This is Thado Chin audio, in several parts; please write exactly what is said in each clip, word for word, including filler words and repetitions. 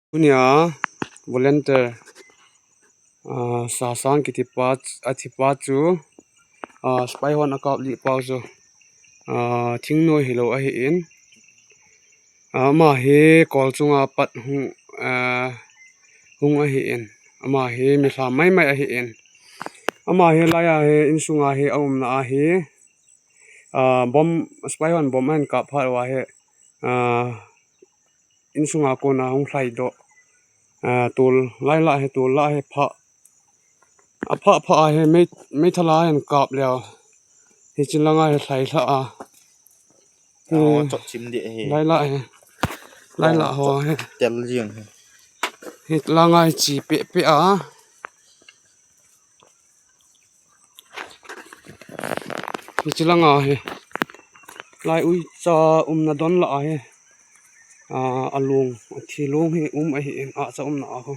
Tunia volunteer, ah, Sasang kitipa, athipa chu, ah, spy hon akap lih pau chu, ah, thingnoi hilou ahin. Ah, ama hi kol chunga pat hung, ah, hung ahin. Ama hi mi lha maimai ahin. Ama hi laia hi insunga hi aumna ahi. Ah, bomb, spy hon bomb ahin kap phat uva hi, ah, insunga kona hung lhaidoh. Ah, tol, laila hi tol la hi pha. Apha pha a hi mei, meithal a hin kap leh. Hiche langa hi lhailha a. Hi, chot chim deh hi. Laila hi. Laila ho hi. Tel jing hi. Hi langa hi chi peh peh a. Hiche langa hi. Lai uicha umna don la a hi. Ah, alung, athi lung hi um ahin, acha umna a ho.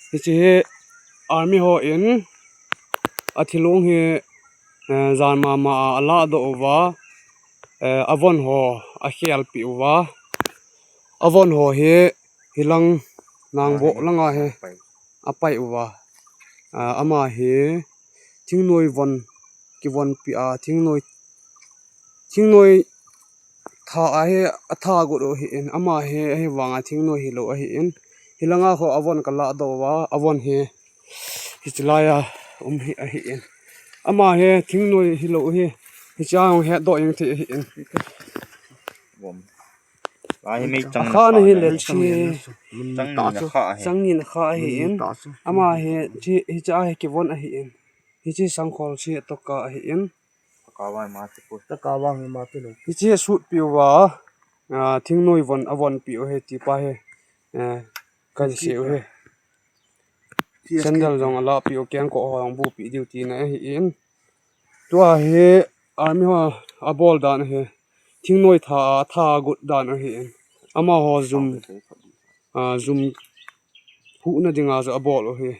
Hiche hi army hon athi lung hi, eh, jan mama a aladoh uva, eh, avon ho akhelpi uva. Avon ho hi hilang Nangboh langa hi apai uva. Ah, ama hi thingnoi von, kivonpi a, thingnoi, thingnoi tha ahi, atha got u ahin, ama hi, ahivanga thingnoi hilou ahin. Hilanga ho avon kaladoh uva, avon hi, hiche laia um hi ahin. Ama hi thingnoi hilou hi, hichea hung hetdoh jeng thei ahin. Akhana hi le chi, changin akha ahin. Ama hi, chi, hichea hi kivon ahin. Hiche sangkhol chi toka ahin. Hiche sutpi uva, ah, thingnoi von, avonpi u hi tipa hi, eh, kasei u hi. Sandal jong alahpi u, kengkoh ho jong bupi diu tina ahin. Tua hi army ho abol dan hi. Thingnoi tha, atha got dan ahin. Amaho jum, ah, jum phuhna dinga chu abol u hi.